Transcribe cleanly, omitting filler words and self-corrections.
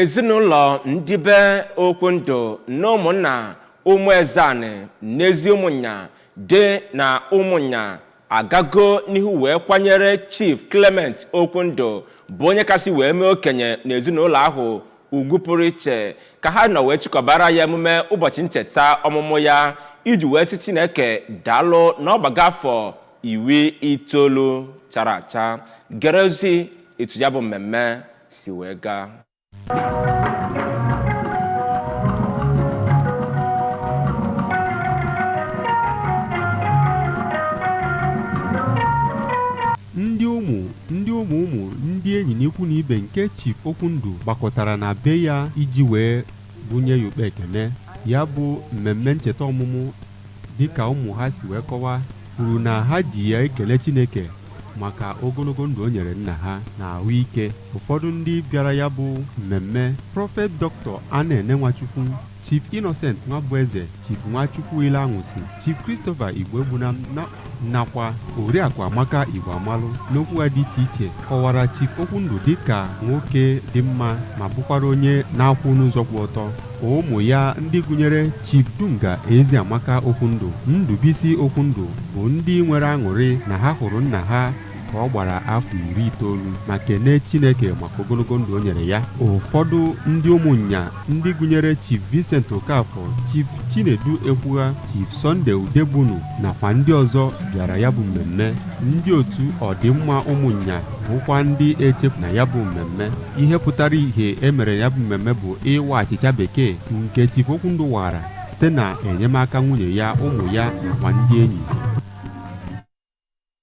Ezinụlọ ndị be Okwundụ na ụmụnna Ụmụezeanị n'ezi Ụmụnya dị na Ụmụnya agago n'ihu wee kwanyere Chief Clement Okwundụ, bụ onye kasị wee mee okenye n'ezinụlọ ahụ, ugwu pụrụ iche ka ha nọ wee chịkọbara ya emume ụbọchị ncheta ọmụmụ ya iji wee sị Chineke daalụ na ọ gbago afọ 90 chara acha. Gere ozi etu ya bụ mmemme si wee gaa. Ndị ụmụ, ndị ụmụ ụmụ, ndị enyi na ikwu na ibe nke Chief Okwundụ gbakọtara na be ya iji wee bunye ya ukpe ekene. Ya bụ mmemme ncheta ọmụmụ, dịka ụmụ ha si wee kọwaa, kwuru na ha ji ya ekele Chineke maka ogologo ndụ o nyere nna ha na ahụike. Ụfọdụ ndị bịara ya bụ mmemme: Prophet Dr. Anene Nwachukwu, Chief Innocent Nwabueze, Chief Nwachukwu Ileanwụsị, Chief Christopher Igboegbunam nakwa Oriakụ Amaka Igboamalụ, n'okwu ha dị iche iche kọwara Chief Okwundụ dịka nwoke dị mma ma bụkwara onye na-akwụ n'ụzọ kwụ ọtọ. Ụmụ ya ndị gụnyere Chief Dunga Eziamaka Okwundụ, Ndubisi Okwundụ, bụ ndị nwere aṅụrị na ha hụrụ nna ha ka ọ gbara afọ 90 ma kenee Chineke maka ogologo ndụ o nyere ya. Ụfọdụ ndị ụmụnya ndị gụnyere Chief Vincent Okafor, Chief Chinedu Ekwugha, Chief Sunday Udegbunu nakwa ndị ọzọ bịara ya bụ mmemme. Ndị otu ọdịmma ụmụnya bụkwa ndị echefu na ya bụ mmemme. Ihe pụtara ihe e mere ya bụ mmemme bụ ịwa achịcha bekee nke Chief Okwundụ wara site na enyemaka nwunye ya, ụmụ ya nakwa ndị enyi.